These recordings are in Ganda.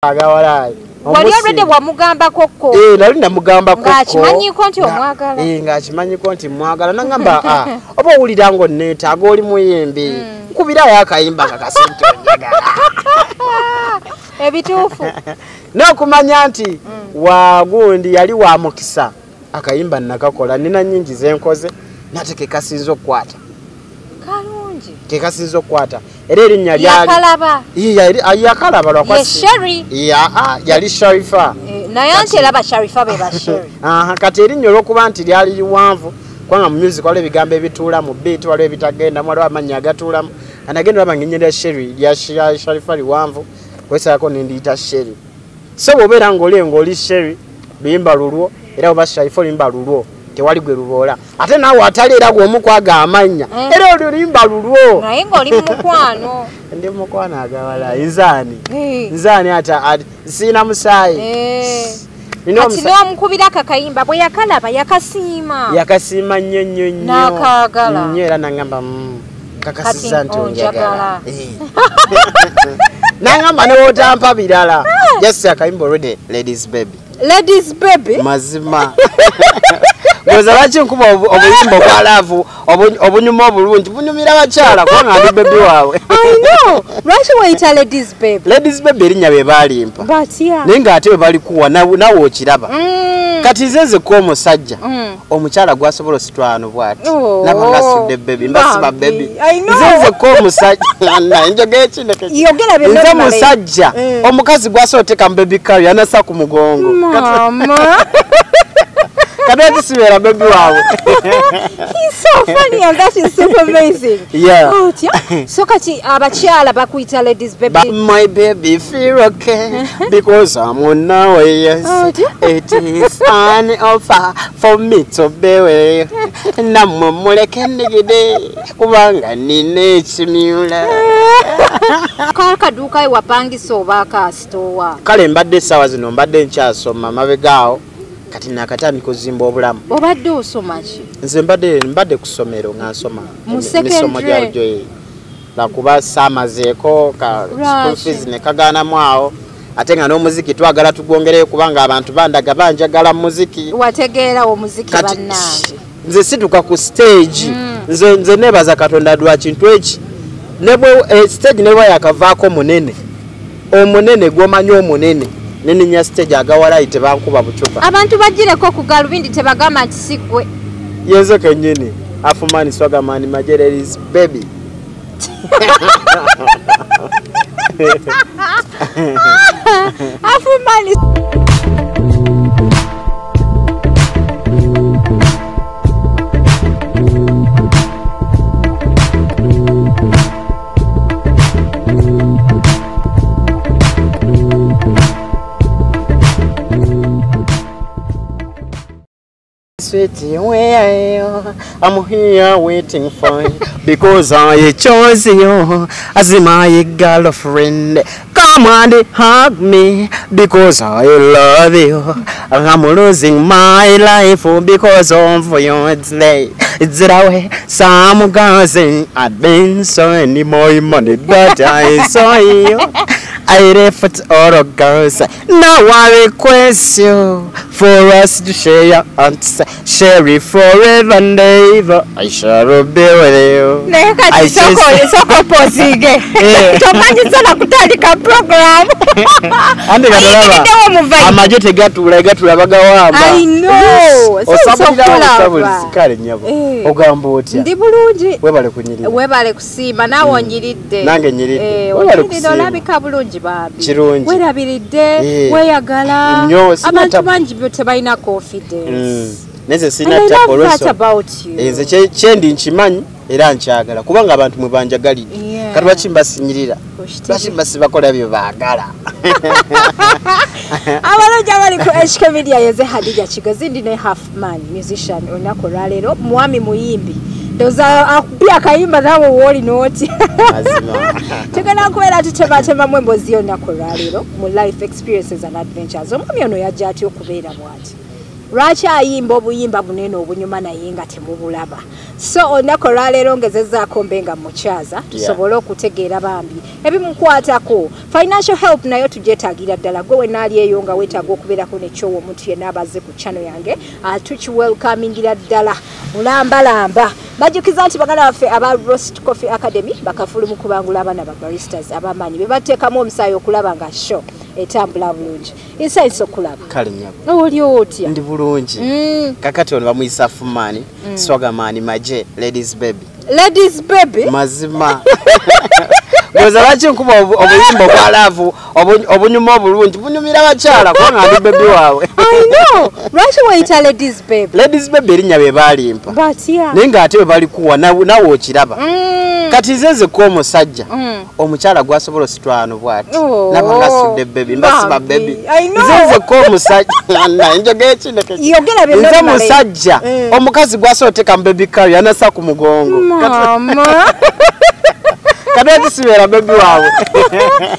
Agawalayi. Wali already wamugambako ko? Nali namugambako ko. Ng'akimanyiko nti omwagala. Ng'akimanyiko nti mwagala. Nangamba oba owulira ng'onneetaaga oli muyimbi. Nkubirayo akayimba kakase nti onjagala. Ebituufu. N'okumanya nti wagundi yali wa mukisa. Akayimba nakakola nina nnyingi ze nkoze nate ke kasinze okukwata. Kalungi. Ke kasinze okukwata. Era erinnya lyali yakalaba. Yakalaba lwakuba ye Sherry. Yali Sharifa. Naye anti eraba Sharifa be ba Sherry. Kati erinnya olw'okuba nti lyali liwanvu kubanga mu music waliwo ebigambo ebituula mu beat, waliwo ebitagendamu, waliwo amannya agatuulamu. Anagenda olaba ng'erinnya lya Sherry lya Sharifa liwanvu, kwesalako ne ndiyita Sherry. So bw'obeera ng'oli Sherry, luyimba lulwo, era oba Sharifa oluyimba lulwo, tewali gwe luboola. Ate naawe atali era gw'omu kwaga amannya, era olwo luyimba lulwo. Naye ng'oli mu mukwano. Ndi mukwano agawala, nzaani. Nzaani ate siina musaayi. Kati n'omukubira akakayimba bwe yakalaba yakasiima. Yakasiima nnyo nnyo nnyo. N'akaagala. Nnyo era n'angamba kakasizza nti onjagala. N'angamba ne w'otampa birala. Just akayimba already, ladies baby. Ladies baby? Mazima. Ngoza lwaki nkuba obuyimba obwa love obunyuma obulungi bunyumira bakyala kubanga ndi baby waabwe. I know. Lwaki weyita ladies baby? Ladies baby erinnya bye baalimpa. Batya. Naye ng'ate bwe balikuwa naawe okiraba. Kati nze nze ko omusajja omukyala gwasobola ositwano bw'ati. Naba ngasudde baby mbasiba baby. Nze nze ko omusajja njogera ekintu. Yogera byonna. Nze musajja omukazi gwasobola oteeka mu baby carrier anassa ku mugongo. Mama. Kati sibeera baby waabwe. He's so funny and that is super amazing. Yeah. Oh, yeah. So kati abakyala bakuyita ladies baby. But my baby feel okay because I'm on my way. Yes. Oh, it is an offer for me to be with. Nammwe muleke ndigide kubanga nina ekimyula. Kaduuka wapangisa oba kasitowa? Kale mbadde essaawa zino mbadde nkyasoma mabega awo. Kati nakatandika okuzimba obulamu. Obadde osoma ki? Nze mbadde ku ssomero nga nsoma. Mu secondary? Lwakuba saamazeeko ka school fees ne kagaanamu awo. Ate nga n'omuziki twagala tugwongereyo kubanga abantu bandaga banjagala mu muziki. Wategeera omuziki bannange. Nze situka ku stage. Nze neebaza Katonda lwa kintu eki. Stage ne bwe yakavaako munene. Omunene gw'omanyi omunene. Neninya stage agawalayi tebankuba bucupa. Abantu bagireko ku galubindi tebagamba nti si ggwe. Yenze kennyini. Afumani Swagamani Majere's baby. Afumani. Sweetie, where are you? I'm here waiting for you because I chose you as my girlfriend. Come and hug me because I love you. I'm losing my life because of you. It's that way. Some girls ain't been so any more money, but I saw you. I left all girls. Now I request you for us to share and share it forever and ever. I shall be with you. Naye kati soko pozinge. Tomanyi sana kutandika program. Ande katolaba. Amagye tegatula egatula bagawamba. I know. Osabulira osikale nnyabo. Ogamba otya? Ndi bulungi. Webale kunyirira. Webale kusiima naawe onyiridde. Nange nyiridde. Webale kusiima. Olabika bulungi bambi. Kirungi. Werabiridde, weyagala. Abantu bangi tebalina confidence. Nze sina tabu olw'ensonga. Nze kyendi nkimanyi era nkyagala kubanga abantu mwe banjagalidde. Kati lwaki mbasinyirira? Lwaki mbasibakola bye baagala? Abalungi abali ku HK Media yeze Hadija Kigozi ndi ne Halfman musician olunaku olwaleero mwami muyimbi. Ndowooza akubye akayimba naawe wooli n'oti. Tugenda kubeera tutematemamu emboozi y'olunaku olwaleero mu life experiences and adventures. Omwami ono yajja atya okubeera bw'ati? Lwaki ayimba obuyimba bunene obunyuma naye nga temubulaba? So olunaku olwaleero ngezezaako mbe nga mukyaza tusobole okutegeera bambi ebimukwatako. Financial help nayo tugyetaagira ddala. Gwe wenaali eyo nga weetaaga okubeerako nekyowa omuntu yenna abazze ku channel yange, tukiwelcomingira ddala bulambalamba. Bajjukiza nti baganda baffe aba Roast Coffee Academy bakafulu mu kubangula abaana ba baristas ab'amaanyi be bateekamu omusaayi okulaba nga show etambula bulungi. Nsanyuse okulaba. Kale nnyabo. Oli otya? Ndi bulungi. Kakati ono bamuyisa Fumani, Swagamani, Maje, Ladies Baby. Ladies Baby? Mazima. Ngoza lwaki nkuba obuyimba obwa love obunyuma obulungi bunyumira abakyala kubanga ndi baby waabwe. I know. Lwaki weyita Ladies Baby? Ladies Baby erinnya bye baalimpa. Batya? Naye ng'ate bwe balikuwa naawe okiraba. Kati nze nzekka omusajja omukyala gwasobola ositwano bw'ati. Naba nga asudde baby, mba siba baby. I know. Nze nzekka omusajja njogera ekintu Yogera byonna nze bimale. musajja omukazi gwasobola oteeka mu baby carrier anassa ku mugongo. Mama. Kati sibeera baby waabwe.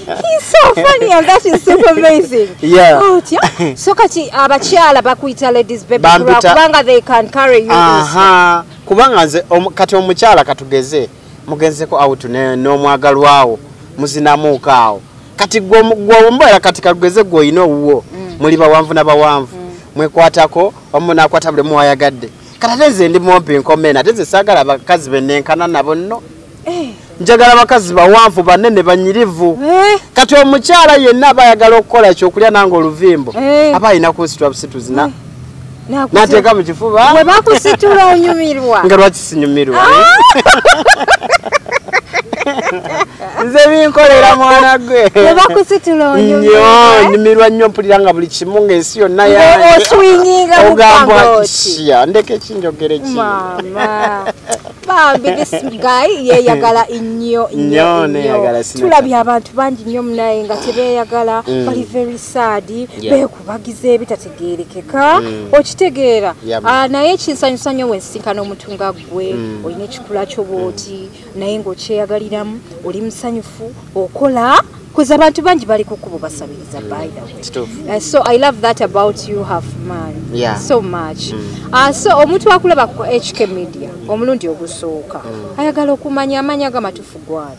He's so funny and that is super amazing. Yeah. Otya? So kati abakyala bakuyita Ladies Baby Bampita- kubanga they can carry you. Aha, kubanga nze kati omukyala katugeze mugenzeko out n'omwagalwawo muzinamuuka awo. Kati gwe ombeera kati katugeze gwe olina owuwo muli bawanvu na bawanvu mwekwatako omu n'akwata buli muwayagadde. Kati ate nze ndi mumpi nkomena, ate nze saagala bakazi be nenkana nabo nno. Njagala bakazi bawanvu banene banyirivu. Kati omukyala yenna aba ayagala okukola ekyokulya nange oluvimbo aba alina kunsitula busituzi n'ateeka mu kifuba. Bwe bakusitula onyumirwa. Nga lwaki sinyumirwa? Nze binkolera mwana gwe. Bwe bakusitula onyumirwa. Nnyo, nyumirwa nnyo, mpulira nga buli kimu ng'ensi yonna yange. Oswinginga mu Ogamba, bbanga oti. Shia, ndeke kinjogere ki? Mama. Bambi this guy yeeyagala nnyo, nnyo, Nnyo, nnyo. neeyagala sinaka. Tulabye abantu bangi nnyo munaye nga tebeeyagala, bali very sad, beekubagiza ebitategeerekeka, okitegeera. Naye kinsanyusa nnyo bwe nsinkana omuntu nga ggwe, olina ekikula kyo bw'oti, naye ng'okyeyagaliramu, oli musanyufu, okola. Kuza abantu bangi bali ku kkubo basabiriza, by the way. Kituufu. So I love that about you, Half Man. So much. So omuntu akulaba ku HK Media omulundi ogusooka ayagala okumanya amanya g'amatuufu gwani.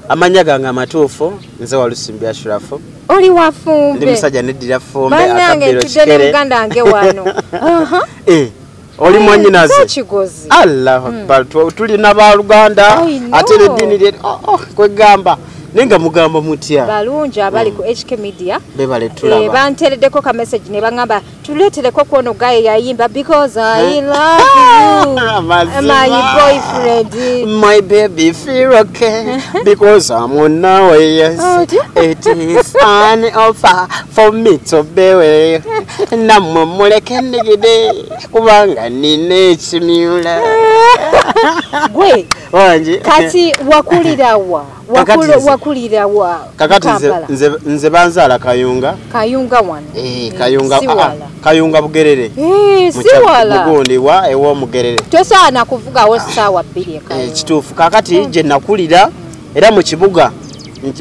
Amannya gange amatuufu nze Walusimbi Ashrafu. Oli wafumbe. Ndi musajja neddira ffumbe, Bannange, akabbiro ntudde ne kikere. muganda wange wano. Oli mwannyinaze. Kigozi. Allahu Akbar. Tulina baluganda I know. ate n'eddiini lye kwegamba. Naye nga mugamba mutya? Balungi abali ku HK Media. Bebale tulaba. Banteereddeko ka message ne baŋŋamba tuleetereko kwono guy yayimba because I love you. Mazima. My boyfriend. My baby feel okay because I'm on now, yes. Oh, dear. It is an offer for me to be with. Nammwe muleke ndigide kubanga nina ekimyula. Gwe. Wangi. Kati wakulira wa? Kakati nze- Wakulira wa? Kakati Kampala. nze banzaala Kayunga. Kayunga wano. Kayunga, Si wala. Kayunga Bugerere. Si wala. Mugundi wa ew'Omugerere. Tosaana kuvugawo ssaawa 2 e Kayunga. Kituufu. Kakati gye nakulira era mu kibuga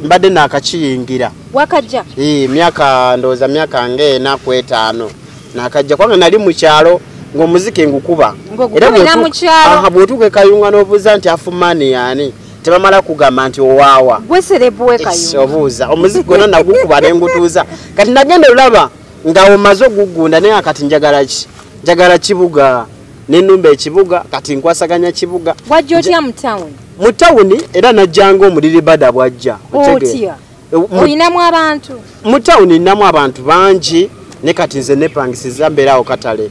mbadde naakakiyingira. Wakajja? Myaka ndowooza myaka ng'ena ku etaano naakajja kubanga nali mu kyalo ng'omuziki ngukuba. Ng'ogukubira Era mu kyalo? Bw'otuuka e Kayunga n'obuuza nti Afumani y'ani, tebamala kugamba nti owaawa. Gwe serebu w'e Yes, Kayunga. obuuza omuziki gwonna nagukuba ne ngutuuza. Kati nagenda olaba nga omaze ogugunda naye kati njagala ki? Njagala kibuga. N'ennumba ekibuga kati nkwasaganya kibuga. Wajja otya mu tawuni? Mu tawuni era najjanga omuliri bada bwajja. Otya? Olinamu abantu? Mu tawuni nnamu abantu bangi ne kati nze nepangisiza mbeera awo katale.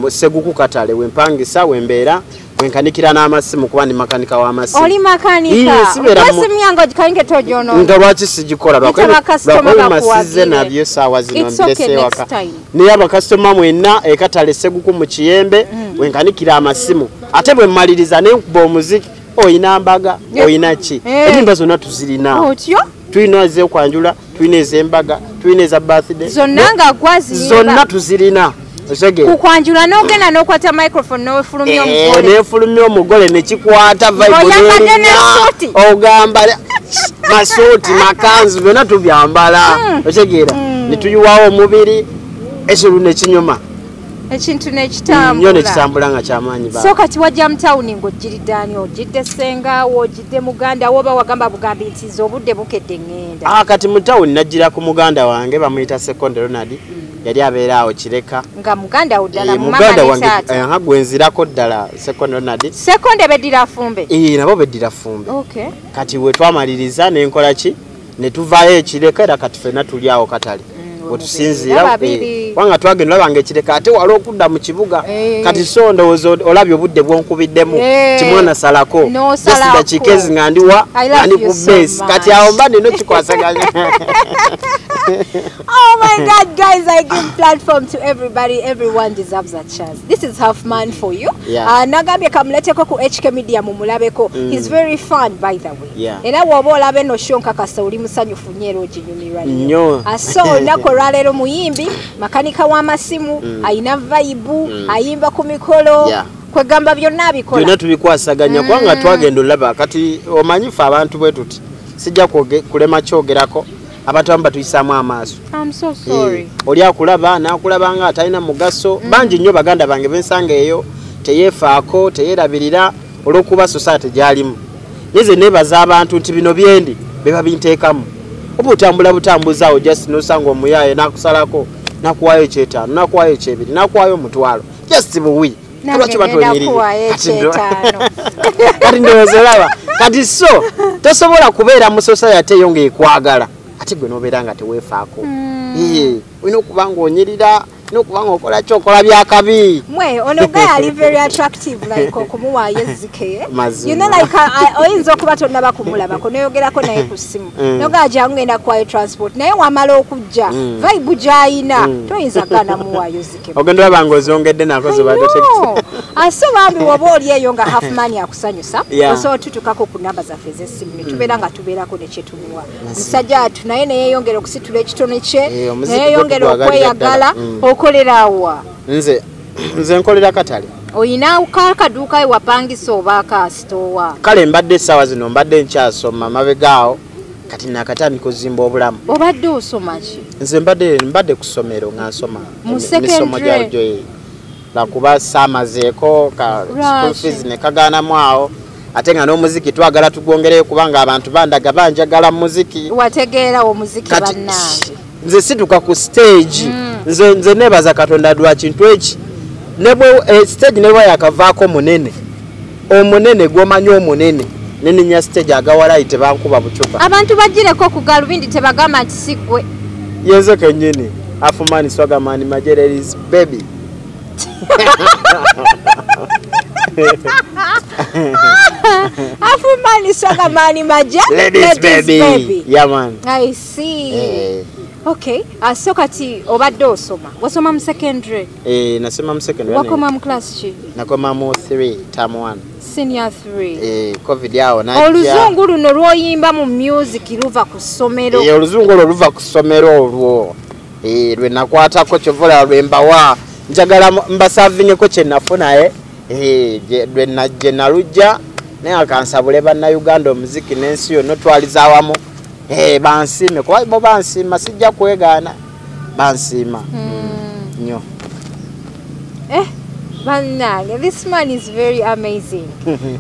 Seguku katale wempangisa wembeera wenkanikira n'amasimu kuba ndi makanika w'amasimu. Oli makanika? Iye, sibeera mu- Lwaki simu yange ogikalinge togyonona? Nga lwaki sigikola? Yita bakasitoma Lwakuba bakuwagire. masize nabyo essaawa zino It's mbirese okay, ewaka. next time. Naye abakasitoma mwenna ekatale Seguku mu Kiyembe wenkanikira amasimu. Ate bwe mmaliriza ne nkuba omuziki, oyina mbaga, oyina ki? Ennyimba zonna tuzirina. Otyo? Tulina ez'okwanjula, tulina ez'embaga, tulina eza birthday. Zonna nga gwaziyimba. Zonna tuzirina. Otegeera? Kukwanjula n'ogenda n'okwata microphone n'ofulumya omugole. N'efulumya omugole ne kikwata vibe Ng'oyambadde n'erinnya. n'essuuti. Ogamba masuuti, makanzu byonna tubyambala. Otegeera? Ne tuyiwawo omubiri, ekiro ne kinyuma. Ekintu n'ekitambula. Nnyo nekitambula nga kyamaanyi ba. So kati wajja mu tawuni ng'ojjiridde ani? Ojjidde ssenga wo, ojjidde muganda wo, oba wagamba bugambi nti nze obudde bukedde ŋŋenda? Ah, kati mu tawuni najjira ku muganda wange bamuyita Sekonde Ronald. Yali abeera awo Kireka. Nga muganda wo ddala, mu mama muganda ne wange, taata? Gwe nzirako ddala Sekonde Ronald. Sekonde beddira Fumbe? Nabo beddira Fumbe. Okay. Kati we twamaliriza ne nkola ki? Ne tuvaayo Ekireka era kati ffenna tuli awo katale. Wetusinziira, Babiri. Kubanga twagenda olaba nga Ekireka ate wali okudda mu kibuga. Kati so ndowooza olabye obudde bw'onkubiddemu. Timwana salako. N'osalako. Just dakiika ezi nga ndi wa, I love nga ndi you ku so base. much. Kati awo mba nina okikwasaganya. Oh my God, guys, I give platform to everybody. Everyone deserves a chance. This is Half Man for you. Yeah. Nagambye kamuleteko ku HK Media mumulabeko. He's very fun, by the way. Yeah. Era bw'oba olaba eno show nkakasa oli musanyufu nnyo era oginyumirwa nnyo. Nnyo. So olunaku olwaleero muyimbi, makanika w'amasimu, ayina vibe, ayimba ku mikolo. Yeah. Kwegamba byonna abikola. Byonna tubikwasaganya kubanga twagenda olaba kati omanyi ffe abantu bwe tuti. Sijja kulema kyogerako. Abantu abamu batuyisaamu amaaso. I'm so sorry. Oli akulaba n'akulaba nga atalina mugaso. Bangi nnyo baganda bange bensanga eyo teyeefaako, teyeerabirira olw'okuba society gy'alimu. Nze neebaza abantu nti bino byendi be babinteekamu. Oba otambula butambuzi awo just n'osanga omuyaaye n'akusalako, n'akuwaayo ekyetaano, n'akuwaayo ekyebiri, n'akuwaayo omutwalo. Just buwi. Nange Lwaki ngenda batonyirira? kuwaayo Kati ekyetaano. Kati ndowooza olaba. Kati so tosobola kubeera mu society eyo ng'ekwagala. Ate gwe n'obeera nga teweefaako. Olina okuba ng'onyirira, olina okuba ng'okola ky'okola byakabi. Mwe, ono guy ali very attractive, like okumuwaayo ezzike. Mazima. You know, like, oyinza okuba tonnaba kumulabako, n'oyogerako naye ku ssimu. N'ogamba jangu ngenda kuwaayo transport, naye wamala okujja, vibe gy'ayina, toyinza gaana muwaayo zzike. Ogenda olaba ng'ozongedde nako I zobadde know. So bambi woba oli eyo nga Half Man akusanyusa, Yeah. osobola tutukako ku namba zaffe ez'essimu ne tubeera nga tubeerako ne kye tumuwa. Musajja atu naye ne yeeyongera okusitula ekitone kye, Omuziki ne yeeyongera gwe tugwagalira okweyagala, ddala. Okolera wa? Nze nkolera katale. Oyina kaduuka we wapangisa oba akasitoowa? Kale mbadde essaawa zino mbadde nkyasoma mabega awo, kati naakatandika okuzimba obulamu. Obadde osoma ki? Nze mbadde ku ssomero nga nsoma. Mu Emisomo secondary? gya bulijjo, lwakuba saamazeeko ka Lwaki? school fees ne kagaanamu awo. Ate nga n'omuziki twagala tugwongereyo kubanga abantu bandaga banjagala mu muziki. Wategeera omuziki Kati bannange. nze situka ku stage. Nze neebaza Katonda lwa kintu eki. Ne bwe stage ne bwe yakavaako munene. Omunene gw'omanyi omunene. Neninya stage agawalayi tebankuba bucupa. Abantu bagireko ku galubindi tebagamba nti si ggwe. Yenze kennyini. Afumani Swagamani Majere's baby. Afumani Swagamani Maje, Ladies, ladies baby. baby. Yeah, man. I see. Okay. So kati obadde osoma. Wasoma mu secondary? Nasoma mu secondary. Wakoma mu class ki? Nakoma mu 3 term 1. Senior 3. COVID awo najja. Oluzungu luno lw'oyimba mu music luva ku ssomero. Oluzungu olwo luva ku ssomero olwo. Lwe nakwatako kyova lwe mbawa. Njagala mbasavingeko kye nafuna, lwe gye nalujja, naye akansabule bannayuganda omuziki n'ensi yonna otwaliza awamu. Bansiime, kuba bo bansiima, sijja kwegaana. Bansiima. Nnyo. Bannange, this man is very amazing.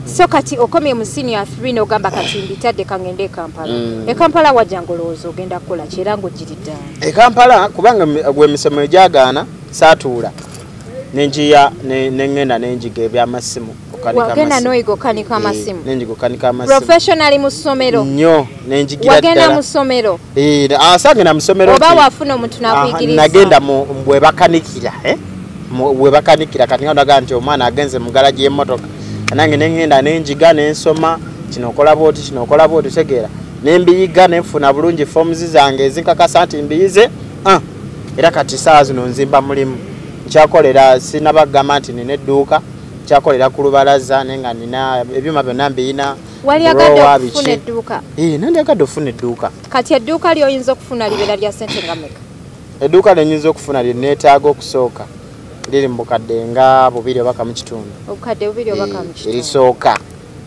So kati okomye mu senior 3 n'ogamba kati mbitadde kangende e Kampala. E Kampala wajja ng'olowooza ogenda kukola ki era ng'ogiridde ani? E Kampala kubanga gwe emisomo egyagaana saatuula. Nenjiya, ne ngenda nenjiga eby'amasimu, okukanika Wagenda amasimu. n'oyiga okukanika amasimu? Nenjiga okukanika amasimu. Professionally mu ssomero? Nnyo, nenjigira Wagenda ddala. mu ssomero? Saagenda mu ssomero Oba nti wafuna omuntu n'akuyigiriza? Nagenda mu bwe bakanikira, Bwe bakanikira, kati nga ndaga nti omwana agenze mu garagi y'emmotoka. Nange ne ngenda nenjiga nensoma, kino okola bw'oti, kino okola bw'oti, otegeera. Ne mbiyiga ne nfuna bulungi forms zange ezinkakasa nti mbiyize. Era kati ssaawa zino nzimba mulimu. Nkyakolera, sinnabagamba nti nina edduuka, nkyakolera ku lubalaza naye nga nina ebyuma byonna mbiyina. Wali agadde Drawer, okufuna biki. edduuka? Nandyagadde okufuna edduuka. Kati edduuka ly'oyinza okufuna libeera lya ssente nga mmeka? Edduuka lye nnyinza okufuna lye neetaaga okusooka liri mu bukadde nga 2 oba 1.5. Obukadde 2 oba 1.5. Erisooka.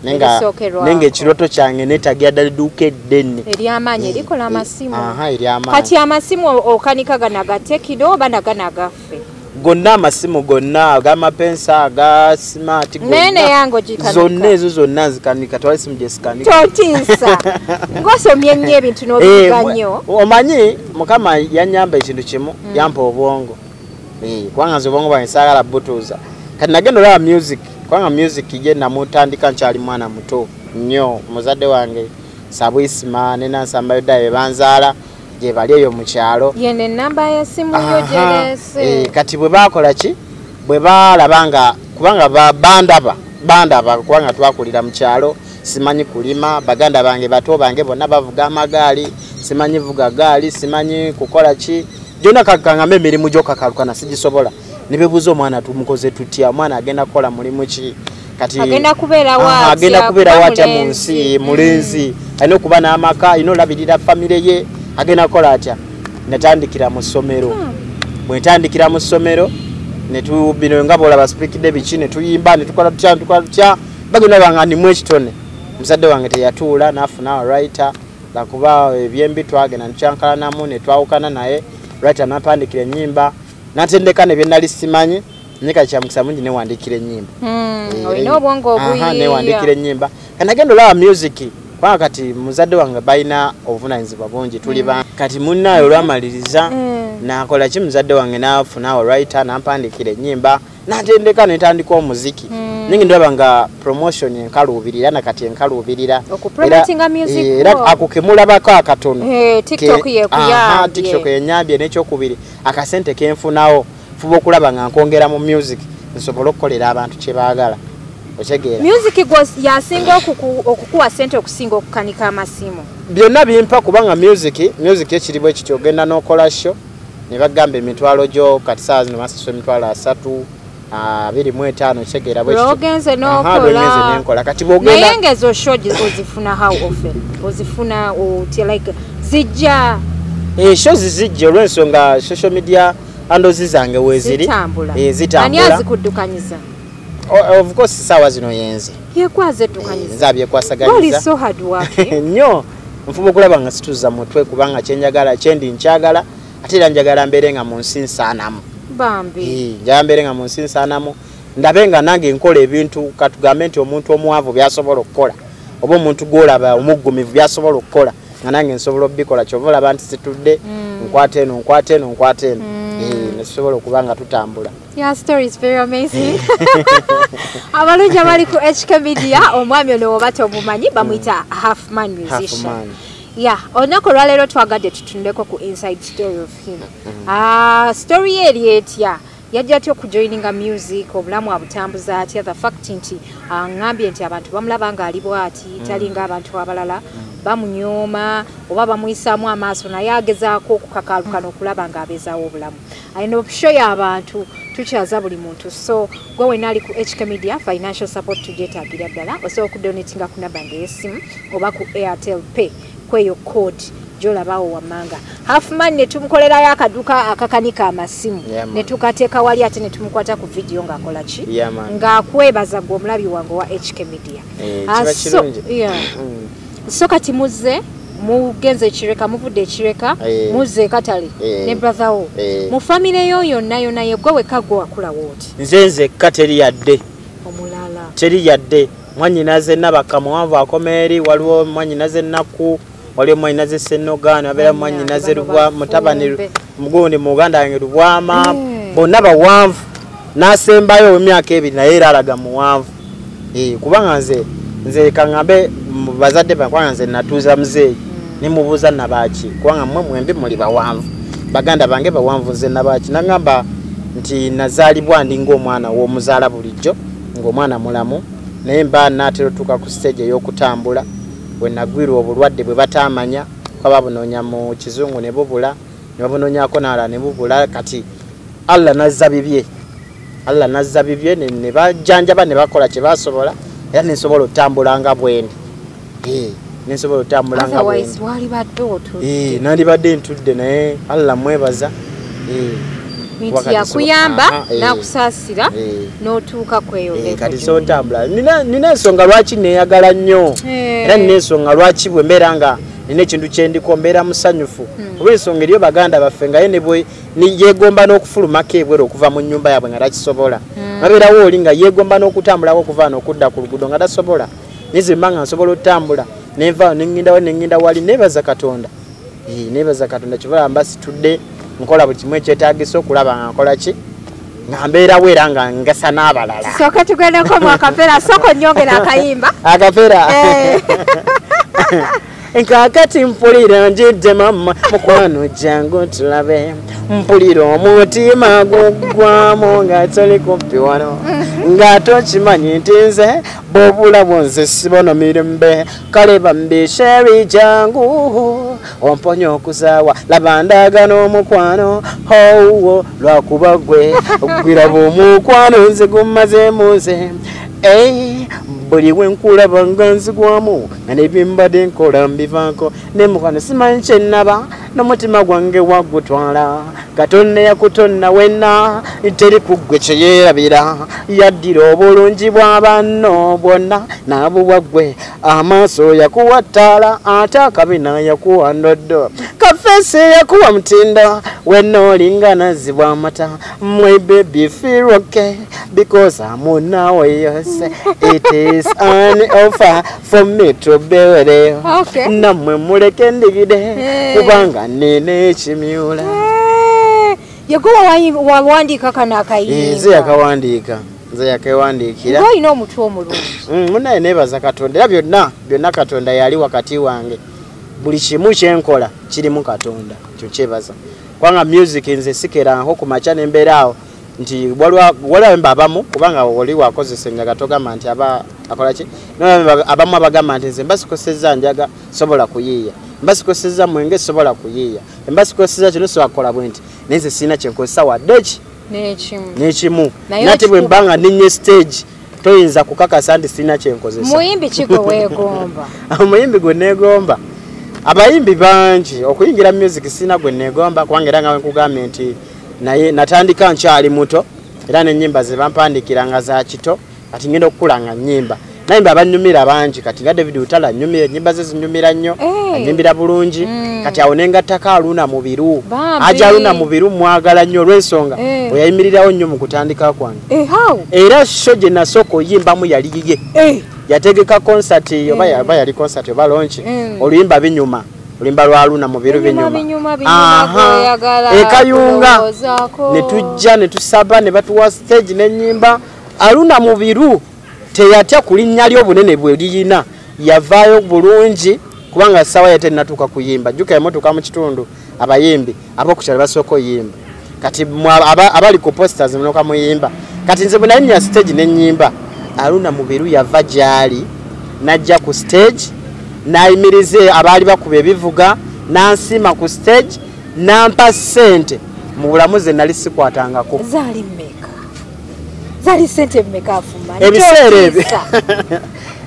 Erisookerwako. Naye nga ekirooto kyange neetaagira ddala edduuka eddene. Ery'amaanyi, erikola amasimu. Aha, ery'amaanyi. Kati amasimu okanika gano aga Tecno oba nagano agaffe? Gonna amasimu gonna ag'amapensa aga smart nene yango gikanika zonna ezo zonna nzikanika, twali simu gyesikanika. Totiisa ng'osomye nnyo ebintu n'obiyiga nnyo. Omanyi Mukama yannyamba ekintu kimu, yampa obwongo. Kubanga nze obwongo bwange saagala butuuza. Kati nagenda olaba music, kubanga music ye namutandika nkyali mwana muto nnyo. Muzadde wange Sabwisima ne Nansamba Yuda be banzaala gye bali eyo mu kyalo. Yene ennamba y'essimu yo gyerese. Kati bwe baakola ki, bwe baalaba nga kubanga bandaba kubanga twakulira mu kyalo, simanyi kulima, baganda bange bato bange bonna bavuga amagaali, simanyi vuga gaali, simanyi kukola ki, gyonna kaŋŋambe emirimu gy'okakalukana sigisobola. Ne beebuuza omwana tumukoze tutya, omwana agenda kukola mulimu ki, kati agenda kubeerawo atya mu nsi, mulenzi alina okuba n'amaka, alina olabirira famire ye, agenda kukola atya. Natandikira mu ssomero. Bwe ntandikira mu ssomero bino nga bw'olaba sipikidde biki, ne tuyimba ne tukola tutya, bagenda banga ndimu ekitone. Muzadde wange teyatuula n'afuna writer, lwakuba ebyembi twagenda tukyankalanamu ne twawukana naye. Writer n'ampandikira ennyimba, n'atendeka ne bye nali simanyi, naye kati kya mukisa mungi newandiikira ennyimba. Olina obwongo obuyiiya. Newandiikira ennyimba. Kati nagenda olaba music, kubanga kati muzadde wange balina obuvunaanyizibwa bungi, tuli ba kati munnaayo olwamaliriza nakola ki, muzadde wange n'afuna writer n'ampandiikira ennyimba, n'atendeka ne ntandika omuziki. Ningi ndaba nga promotion enkaluubirira na kati enkaluubirira. Era ako kemulabako akatono. TikTok yekuyambye. TikTok yenyambye. N'ekyokubiri akasente kenfunawo fuba okulaba nga nkongera mu music nsobole okukolera abantu kye baagala. Otegeera? Music yasinga okukuwa ssente okusinga okukanika amasimu. Byonna bimpa kubanga music ekiri bwe kityo, ogenda n'okola show ne bagamba emitwalo gyo, kati saawa zino basasula emitwalo 3 25, otegeera bwe kityo. Ogenze n'okola. Kati bw'ogenda naye ng'ezo show ozifuna how often? Ozifuna otya, like zijja? Show zijja olw'ensonga social media handles zange weeziri. Zitambula. Zitambula. Ani azikuddukanyiza? Of course saawa zino yenze. Yekwaze eddukanyiza. Nze abyekwasaganyiza. Oli so hard working. Nnyo. Nfuba okulaba nga situza mutwe kubanga kyenjagala kyendi nkyagala, ate era njagala mbeere nga mu nsi nsaanamu. Bambi. Njagala mbeere nga mu nsi nsaanamu, ndabe nga nange nkola ebintu katugambe nti omuntu omwavu by'asobola okukola, oba omuntu gw'olaba omuggumivu by'asobola okukola, nga nange nsobola okubikola. Ky'ova olaba nti situdde, nkwata eno, nkwata eno, nkwata eno. Ne tusobola okuba nga tutambula. Your story is very amazing. Abalungi abali ku HK Media, omwami ono oba tomumanyi bamuyita Halfman musician. Yeah, olunaku olwaleero twagadde tutundeko ku inside story of him. Story ye eri etya? Yajja atya okujoininga music, obulamu abutambuza atya? The fact nti aŋŋambye nti abantu bamulaba ng'ali bw'ati, talinga abantu abalala, bamunyooma oba bamuyisaamu amaaso, naye agezaako okukakaalukana okulaba ng'abeezaawo obulamu. Alina show y'abantu, tukyaza buli muntu. So gwe wenna ali ku HK Media, financial support tugyetaagira ddala. Osobola okudonatinga ku namba yange ey'essimu oba ku Airtel Pay kweyo code gy'olabaawo wammanga. Halfman ne tumukolerayo akaduuka akakanika amasimu, ne tukateeka wali ate ne tumukwata ku vidiyo ng'akola ki, ng'akwebaza gwe omulabi wange owa HK Media. Kiba kirungi. So kati muzze mugenze ekireka, muvudde ekireka, muzze ekatale ne brother wo. Mu famire yo yonna yonna ye gwe wekka gwe wakulawo oti? Nze nzekka teri yadde. Omulala. Teri yadde. Mwannyinaze Nabakka muwanvu akoma eri, waliwo mwannyinaze Nnaku, waliwo mwannyinaze Ssennoga, ne wabeera mwannyinaze mutabani mugundi muganda wange Lubwama, bonna bawanvu. N'asembayo emyaka 2 naye era alaga muwanvu. Kubanga nze kaŋŋambe bazadde bange, kubanga nze natuuza muzeeyi ne mubuuza nabaaki, kubanga mmwe mwembi muli bawanvu, baganda bange bawanvu, nze nabaaki. Naŋŋamba nti nazaalibwa ndi ng'omwana w'omuzaala bulijjo, ng'omwana mulamu, naye mba naatera otuuka ku stage ey'okutambula bwe nagwirwa obulwadde bwe bataamanya, kuba babunoonya mu kizungu ne bubula, ne babunoonyaako n'alala ne bubula. Kati Allah nazza bibye, Allah nazza bibye, ne bajjanjaba ne bakola kye basobola, era ne nsobola otambula nga bwendi. Nensobola otambula nga bwendi. Walibadde otudde. Nandibadde ntudde, naye Allah mwebaza. Nti yakuyamba n'akusaasira n'otuuka kweyo. Kati sotambula. Nina ensonga lwaki neeyagala nnyo, era nina ensonga lwaki bwe mbeera nga Nina ekintu kyendiko, mbeera musanyufu. Olw'ensonga eriyo baganda baffe nga ye yegomba n'okufulumako ebweru okuva mu nnyumba yaabwe nga takisobola. Babeerawo oli nga yeegomba n'okutambulako okuva n'okudda ku luguudo nga tasobola. Naye mba nga nsobola okutambula nenvaayo nengindawo nenginda wali, neebaza Katonda. Neebaza Katonda kiva mba situdde nkola buli kimu ekyetaagisa okulaba nga nkola ki, nga mbeerawo era nga ngasa n'abalala. Sooka tugendeko mu akapera, sooka onnyongera akayimba. Akapera. Nkakati mpulira njidde mama, mukwano jangu tulabe, mpulira omutima guggwamu nga toli kumpi wano, nga tokimanyi nti nze bw'obulabo nze sibono mirembe, kale bambi sheri jangu omponye okuzaawa, laba ndaga n'omukwano owo lwakuba gwe gwiraba omukwano nze gummazeemu nze. Buli we nkulaba nga nzigwamu nga nebimbadde nkola mbivaako, ne mukwano simanyi kye nnaba n'omutima gwange wagutwala, Katonda yakutonna wenna teri ku ggwe kye yeerabira, yaddira obulungi bwa banno bwonna n'abuwa ggwe, amaaso yakuwa ttaala ate akabina yakuwa ndoddo, kafeesi yakuwa mutindo wenna olinga nazzibwa amata, my baby feel okay because I'm now yours, it is an offer for me to be with you. Nammwe muleke ndigide kubanga nina ekimyula. Yegwe wawandiika kano akayimba? Nze yakawandiika, nze yakewandiikira. Olina omutwe omulungi. Munnaye neebaza Katonda era byonna byonna Katonda yali wakati wange. Buli kimu kyenkola kirimu Katonda, ekyo kyebaza. Kubanga music nze sikeranko ku makya ne mbeera awo nti waliwo abayimbi abamu, kubanga oli wakozesa enjaga togamba nti aba akola ki, abamu abagamba nti nze mba sikosezza njaga sobola kuyiiya, mba sikosezza mwenge sobola kuyiiya, mba sikosezza kino sobola kukola bwe nti, naye nze sirina kye nkozesa wadde ki n'ekimu. Nate bwe mba nga nninye stage toyinza kukakasa nti sirina kye nkozesa. Muyimbi ki gwe weegomba? Omuyimbi gwe neegomba, abayimbi bangi okuyingira music sirina gwe neegomba, kubanga era nga bwe nkugambye nti naye natandika nkyali muto era n'ennyimba ze bampandikira nga za kito, kati ngenda okukula nga nnyimba. Nayimba abannyumira bangi, kati nga David Lutalo annyumira, ennyimba ze zinnyumira nnyo, annyimbira bulungi. Kati awo ne ngattako Aluna Mubiru. Aja Aluna Mubiru mwagala nnyo olw'ensonga bwe yayimirirawo nnyo mu kutandika kwange. Era show gye nasooka oyimbamu yali yiye. Yategeka concert oba yali concert oba launch, oluyimba binyuma, oluyimba lwa Aluna Mubiru binyuma. Ekayunga ne tujja ne tusaba ne batuwa stage n'ennyimba. Aluna Mubiru teyatya ku linnya ly'obunene bwe liyina, yavaayo bulungi kubanga ssaawa ye tennatuuka kuyimba. Jjukira emmotoka mu kitundu abayimbi ab'okukyalo basooka oyimba, kati abali ku posters munoka muyimba. Kati nze bwe nalinnya stage n'ennyimba, Aluna Mubiru yava gy'ali n'ajja ku stage n'ayimiriza abaali bakuba ebivuga, n'ansiima ku stage n'ampa ssente mu bulamu ze nali sikwatangako. Zaali mmeka? Zaali ssente mmeka afuma? Ebiseera ebyo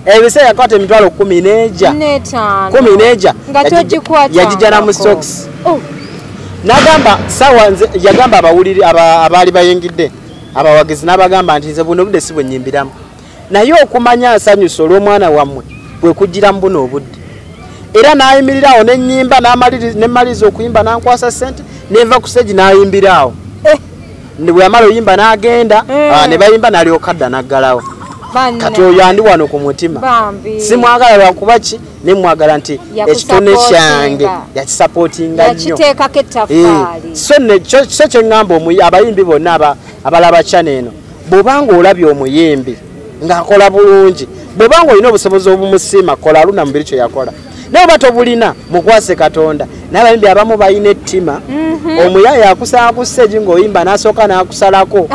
ebiseera yakwata emitwalo 15 15 nga togikwata, yagijja mu socks. N'agamba sawa nze, yagamba abawuliri abaali bayingidde abawagizi n'abagamba nti nze buno obudde si bwe nnyimbiramu, naye okumanya nsanyusa olw'omwana wammwe bwe kugira mu buno obudde. Era n'ayimirira awo n'ennyimba n'emmaliriza okuyimba n'ankwasa ssente nenva ku stage n'ayimbira awo. Bwe yamala oyimba n'agenda, ne bayimba n'alyoka adda n'aggalawo. Kati oyo andi wano ku mutima. Simwagala lwakuba ki, ne mwagala nti ekitone kyange yakisapootinga nnyo. Yakiteekako ettaffaali. So kye ŋŋamba abayimbi bonna abalaba channel eno, bw'obanga olabye omuyimbi ng'akola bulungi, bw'obanga olina obusobozi obumusiima, kola Aluna Mubiru kye yakola. Naye oba tobulina, mukwase Katonda. Naye abayimbi abamu balina ettima, omuyaaye akusanga ku stage ng'oyimba n'asooka n'akusalako.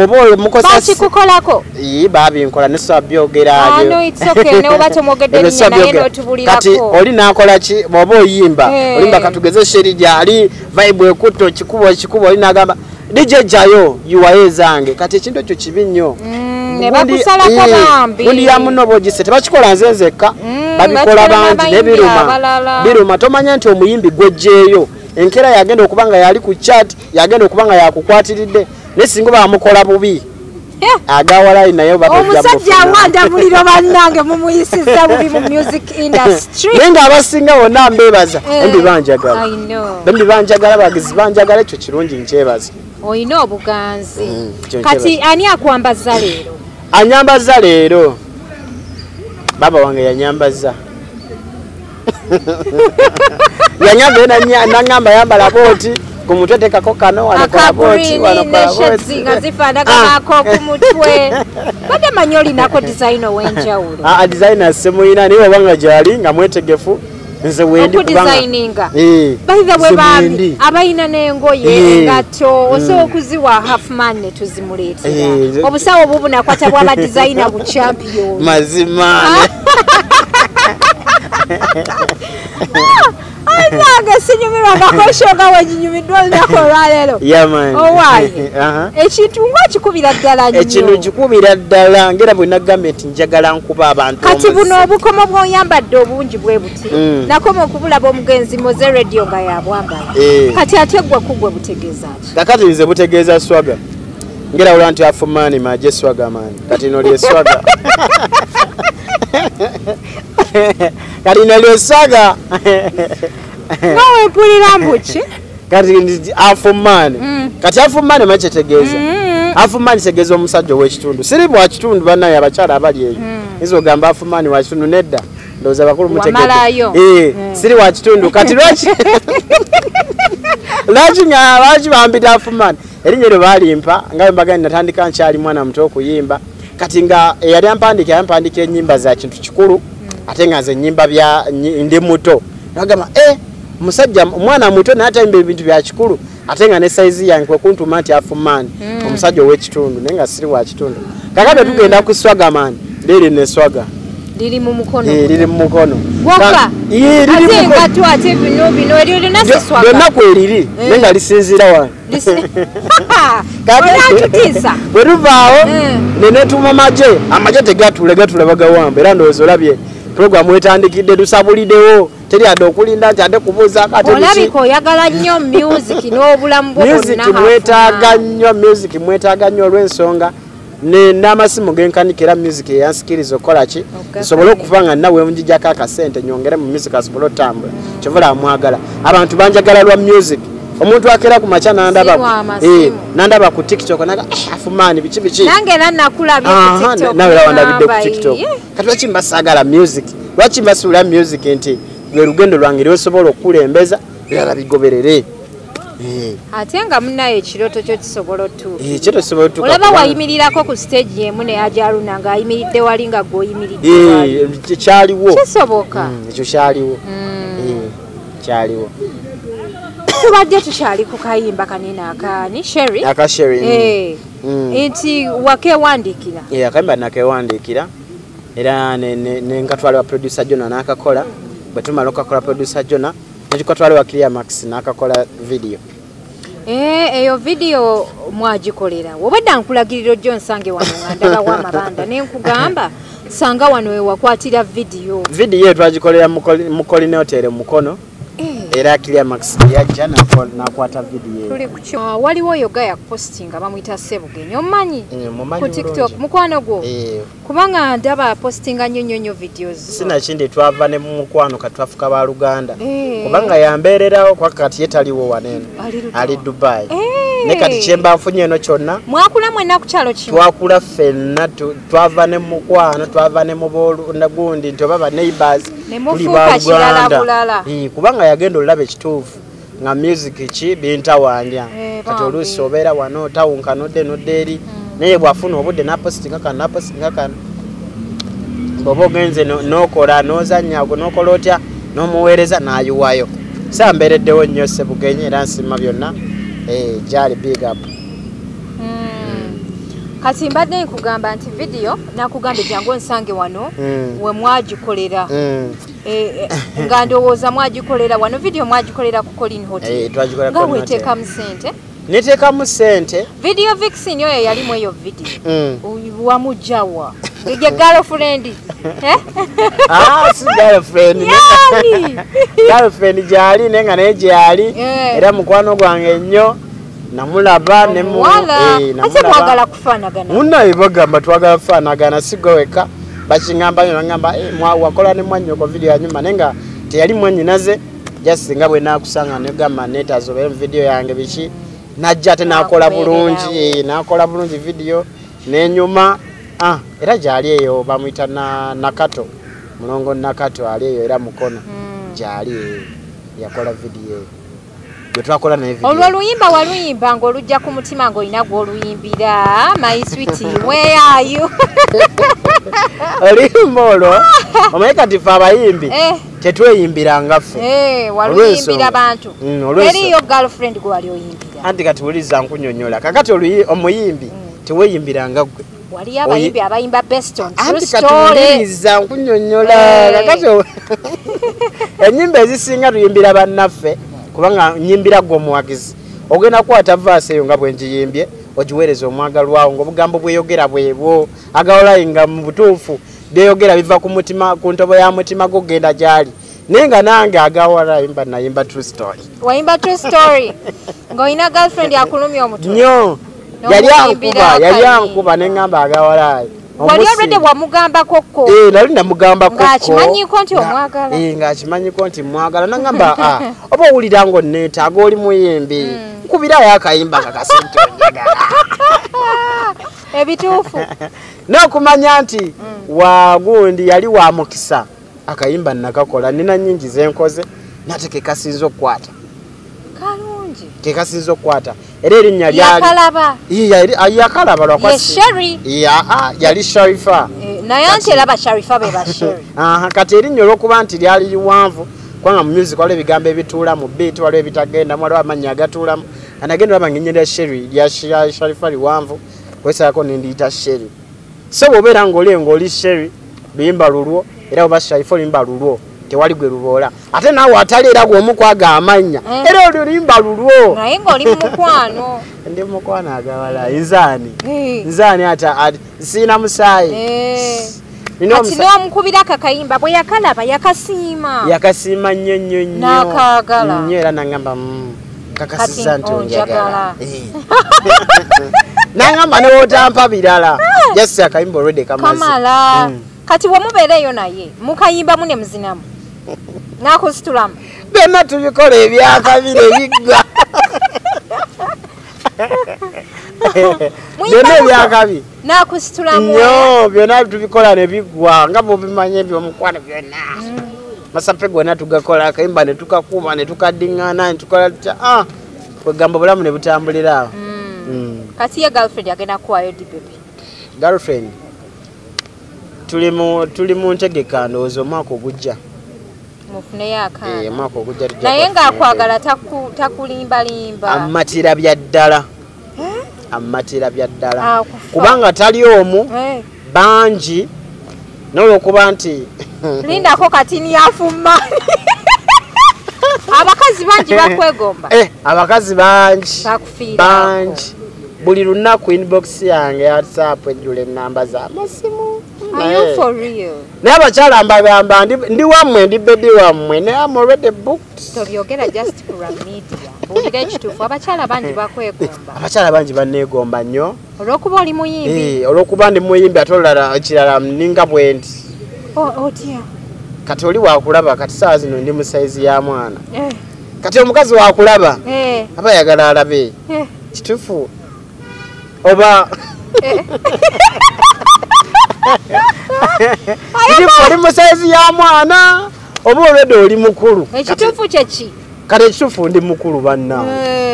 Oba oyo mukosa bakikukolako? Babinkola ne sobola byogera. No, it's okay. Ne oba tomwogedde linnya naye n'otubulirako. Kati oli n'akola ki bw'oba oyimba, olimba katugeze sheri gy'ali, vibe ekutta okikuba okikuba, oli n'agamba DJ jayo yuwayo zange. Kati ekintu ekyo kibi nnyo. Ne bakusalako bambi. Gundi ya munno bw'ogisse tebakikola nze nzekka, babikola bangi ne biruma. Biruma tomanya nti omuyimbi gw'oggyeeyo enkeera yagenda okuba nga yali ku chat, yagenda okuba nga yakukwatiridde, naye singa bamukola bubi Agawalayi naye omusajja awanda muliro bannange mumuyisizza bubi mu music industry. Naye ng'abasinga bonna mbeebaza, embi banjagala. Embi banjagala, abagizi banjagala, ekyo kirungi nkyebaza. Oyina obuganzi. Kati ani akwambaza leero? Anyambaza leero baba wange yanyambaza. Yanyambaza nangamba yambala booti ku mutwe teekako kano, wano kola booti, wano kola booti. Nga zifaanaganako ku mutwe. Badde manyi olinako designer ow'enjawulo. Designer simuyina, naye obanga gyali nga mwetegefu nze wendi kubanga okudesigninga. By the way bambi abayina n'engoye engatto osobola okuziwa Halfman ne tuzimuleetera. Obusawo bubunakwata bw'aba designer bu champion. Mazima. Anange sinyumirwa ngakoshoga weginyumiddwa olunaku olwaleero. Owaaye ekintu ng'okikubira ddala nnyo. Ekintu nkikubira ddala ngera bwe nagambye nti njagala nkuba abantu. Kati buno obukomo bw'oyambadde obungi bwe buti nakoma okubulaba omugenzi Moze Radio nga yabwambala. Kati ate gwe kugwe butegeeza ki? Kakati nze butegeeza swaga. Ngera olwa nti Afumani maje swaga man. Kati ino lye swaga. Kati ino lye swaga. Nawe mpulira mbuki? Kati Afumani. Kati Afumani maje tegeeza. Afumani tegeeza omusajja ow'ekitundu. Siri bwa kitundu bannaye abakyala abali eyo. Nze ogamba Afumani wa kitundu nedda. Ndowooza bakulu mutegedde. Siri wa kitundu. Kati lwaki? Lwaki bampita Afumani? Erinnya eryo baalimpa nga bwe mbagambye natandika nkyali mwana muto okuyimba. Kati nga eyali ampandiika yampandiika ennyimba za kintu kikulu ate nga nze ennyimba bya ndi muto. Nagamba musajja omwana muto naye atayimba ebintu bya kikulu ate nga ne sayizi yange kwe kuntuma nti Afumani omusajja ow'ekitundu naye nga siri wa kitundu. Kakati tugenda ku swaga man, liri ne swaga. Liri mu mukono. Liri mu mukono. Gwokka. Ate engatto ate bino bino eryo lyonna si swaga. Lyonna kweriri naye nga lisinziira wano. Onatutiisa. Bwe tuvaawo ne netuuma magye, amagye tegatula gatula bagawamba era ndowooza olabye puroguramu etandikidde tusabuliddewo teri adde okulinda nti adde kubuuzaako ate biki. Olabika oyagala nnyo music n'obulamu bwo bwonna. Music mwetaaga nnyo, music mwetaaga nnyo olw'ensonga n'amasimu genkanika era music eyansikiriza okukola ki nsobole okuva nga nawe njijjako akasente nyongere mu music asobole otambula. Kyova olaba mwagala. Abantu banjagala lwa music. Omuntu akera ku makya nandaba ku TikTok naga Afumani biki biki. Nange era nakulabye ku TikTok. Nawe era wandabidde ku TikTok. Kati lwaki mba saagala music? Lwaki mbasuula music nti lwe lugendo lwange lw'osobola okukulembeza birala bigoberere. Ate nga munnaye ekirooto kyo kisobola otuuka. Ekirooto kisobola otuuka. Olaba wayimirirako ku stage emu ne Ajaruna ng'ayimiridde wali nga gw'oyimiridde wali. Kyaliwo. Kisoboka. Ekyo kyaliwo. Kyaliwo. Tubadde tukyali ku kayimba kanene akaani Sherry. Aka Sherry. Nti wakewandiikira. Akayimba nakewandiikira era ne nkatwala wa producer Jona n'akakola. Bwe tumala okukakola producer Jona ne wa Clear Max n'akakola video. Eyo video mwagikolera. Obadde nkulagirira ojjo nsange wano nga ndabawo amabanda ne nkugamba sanga wano we wakwatira video. Video twagikolera mu Colline Hotel Mukono. Era Clear Max yajja nakwata video. Waliwo yoga ya postinga bamuyita Sebugenyi omanyi ku TikTok mukwano gwo. Kubanga ndaba postinga nnyo nnyo nnyo videos. Sina kindi twava ne mukwano katwafuka ba Luganda. Kubanga yambeererawo kwa kati yetaliwo wanene. Ali Dubai. Ne kati kyemba nfunye eno kyonna. Mwakula mwenna ku kyalo kimu. Twakula ffenna twava ne mukwano twava ne muboolu nagundi nti oba ba neighbors. Ne mufuuka kirala bulala. Kubanga yagenda olaba ekituufu nga music ki bintawandya. Kati oluusi obeera wano tawunka nodde nodde eri. Naye bw'afuna obudde n'apositinga kano n'apositinga kano. Bw'oba ogenze n'okola n'ozannya n'okola otya n'omuweereza n'ayiwayo. Sambeereddewo nnyo Sebugenyi era nsiima byonna. Gyali big up. Kati mbadde nkugamba nti video nakugambye jangu nsange wano we mwagikolera. Nga ndowooza mwagikolera wano video mwagikolera ku Colline Hotel. Twagikolera Colline Hotel. Nga weteekamu ssente. Neteekamu ssente. Video vixen oyo yalimu eyo video. Wamugyawa. Ye girlfriend. Si girlfriend. Yani. Girlfriend gyali naye nga naye gyali. Era mukwano gwange nnyo. Namulaba ne mu ate mwagala kufaanagana. Munnaye bagamba twagala kufaanagana, si gwe wekka. Bakingamba nnyo, bagamba wakola ne mwannyoko video ya nyuma, naye nga teyali mwannyinaze, just nga bwe naakusanga ne gamba neetaaza obeere mu video yange biki. Najja ate n'akola bulungi, n'akola bulungi video n'enyuma. Era gy'ali eyo bamuyita Nakato, Mulongo Nakato ali eyo era Mukono gy'ali eyo yakola video eyo gwe twakola naye video. Olwo oluyimba waluyimba ng'olujja ku mutima ng'olina gw'oluyimbira, my sweetie where are you? Oluyimba olwo omanyi kati ffe abayimbi tetweyimbiranga ffe. Waluyimbira bantu. Eriyo girlfriend gwe wali oyimbira. Anti kati wuliriza nkunyonnyola. Kakati omuyimbi teweeyimbiranga ggwe. Waliyo abayimbi abayimba best on true Anti story. kati wuliriza nkunyonnyola. Kakati ennyimba ezisinga tuyimbira bannaffe kubanga nyimbira ggwe omuwagizi. Ogenda kukwata verse eyo nga bwe ngiyimbye ogiweereza omwagalwawo ng'obugambo bweyogera bwebwo agawolayi nga mu butuufu byeyogera biva ku mutima, ku ntobo ya mutima gwo genda gy'ali. Naye nga nange agawolayi mba nayimba true story. Wayimba true story ng'olina girlfriend akulumya omutwe. Nnyo. Yali ankuba ne ŋŋamba agawolayi. Wali already wamugambako ko? Nali namugambako ko. Ng'akimanyiko nti omwagala. Ng'akimanyiko nti mwagala. Nangamba oba owulira ng'onneetaaga oli muyimbi. Nkubirayo akayimba nga kasente onjagala. Ebituufu. N'okumanya nti wagundi yali wa mukisa. Akayimba nakakola nina nnyingi ze nkoze nate ke kasinze okukwata. Kalungi. Ke kasinze okukwata. Era erinnya lyali Yakalaba. Yakalaba lwa Ye Sherry. Yali Sharifa. Naye anti eraba Sharifa be ba Sherry. Kati erinnya olw'okuba nti lyali liwanvu kubanga mu music waliwo ebigambo ebituulamu, beat waliwo ebitagendamu, waliwo amannya agatuulamu. Anagenda olaba ng'erinnya lya Sherry lya Sharifa liwanvu, kwesalako ne ndiyita Sherry. So bw'obeera ng'oli Sherry, luyimba lulwo, era oba Sharifa oluyimba lulwo, tewali gwe luboola. Ate naawe atali era gw'omu kwaga amannya, era oli oluyimba lulwo. Naye ng'oli mu mukwano. Ndi mukwano agawala, nzaani. Nzaani ate siina musaayi. Kati n'omukubira akakayimba bwe yakalaba yakasiima. Yakasiima nnyo nnyo nnyo. N'akaagala. Nnyo era n'angamba kakasizza nti onjagala. N'angamba ne w'otampa birala. Just akayimba already kamaze. Kamala. Kati bwe mubeera eyo naye mukayimbamu ne muzinamu. N'akusitulamu. Byonna tubikola ebyakabiri ebiggwa. Byonna ebyakabi. N'akusitulamu. Nnyo byonna tubikola ne biggwa nga bw'obimanyi eby'omukwano byonna. Masape gonna tugakola akayimba ne tukakuba ne tukaddiŋŋana ne tukola tutya. Kwegamba obulamu ne butambulira awo. Kati ye girlfriend agenda kuwaayo ddi baby? Girlfriend tuli mu ntegeka ndowooza omwaka ogujja. Mufuneyo akaana. Omwaka ogujja tujja. Naye ng'akwagala takulimbalimba. Amatira bya ddala. Amatira bya ddala. Kubanga tali omu bangi n'olwokuba nti lindako katini yafumma. Abakazi bangi bakwegomba. Abakazi bangi. Bangi. Buli lunaku inbox yange ya WhatsApp ejjula ennamba z'amasimu. Are you for real? Naye abakyala mbagamba ndi wammwe, ndi bedi wammwe, naye I'm already booked. Tobyogera just ku media. Buulira ekituufu, abakyala bangi bakwegomba. Abakyala bangi banneegomba nnyo. Olw'okuba oli muyimbi. Olw'okuba ndi muyimbi ate olulala ekirala nninga bwe nti. Otya? Kati oli wakulaba kati ssaawa zino ndi mu sayizi ya mwana. Kati omukazi wakulaba aba ayagala alabe. Kituufu oba kituufu oli mu sayizi ya mwana oba olwedde oli mukulu. Ekituufu kye ki? Kati ekituufu ndi mukulu bannange.